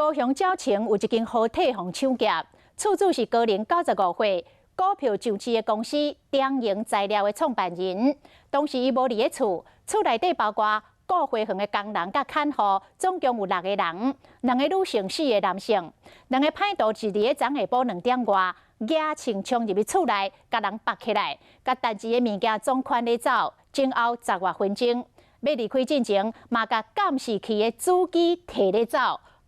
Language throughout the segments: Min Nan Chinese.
高雄鳥松有一間好體予搶劫，厝主是高齡95歲，股票上市的公司中盈材料的創辦人。當時伊無佇咧厝，厝內底包括顧花園的工人佮看護，總共有六個人，兩个女性，四个男性。兩個歹徒是佇咧昨下晡2點外，舉槍衝入去厝內，共人縛起來，共值錢的物件總牽咧走，前後10外分鐘。欲離開進前，嘛共監視器的主機提咧走，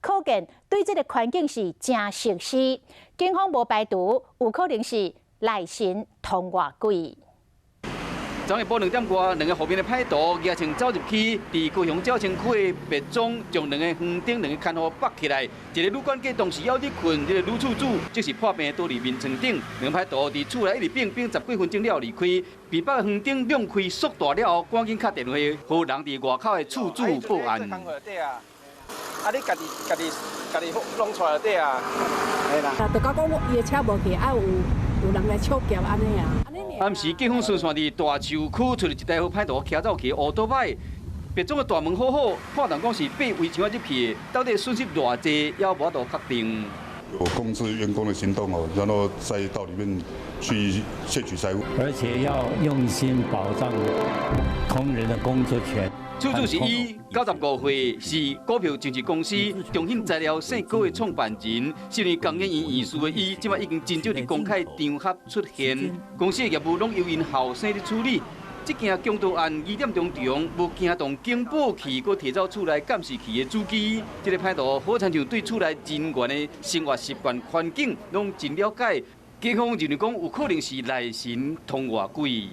可見對這个環境是誠熟悉。警方無排除有可能是內神通外鬼。昨下晡2點外，兩个負面的歹徒舉槍走入去，佇高雄鳥松區的別莊，將兩個園丁、兩个看護縛起來。一個旅館家當時猶佇睏，這个女厝主則是破病倒佇眠床頂。兩个歹徒佇厝內一直變變10幾分鐘了離開，被縛的園丁兩開速大了後，趕緊敲電話，予人佇外口的厝主報案。啊！你家己家己家己弄出來對啊？係啦。就講講伊的車無去，啊有有人來搶劫按呢啊。暗時警方巡線佇大樹區，揣著一台予歹徒騎走去的歐多擺，別莊的大門好好，判斷講是爬圍牆入去的，到底損失偌濟，猶無法度確定。有控制員工的行動哦，然後再到裡面去竊取財物，而且要用心保障同仁的工作權。厝主是伊，95歲，是股票上市公司中興材料姓高的創辦人，身為工研院院士的伊，這擺已經真少佇公開場合出現，公司的業務攏由𪜶後生咧處理。這件強盜案疑點重重，無驚動警報器，閣提走厝內監視器的主機。這个歹徒好親像對厝內人員的生活習慣、環境攏真了解。警方認為講有可能是內神通外鬼。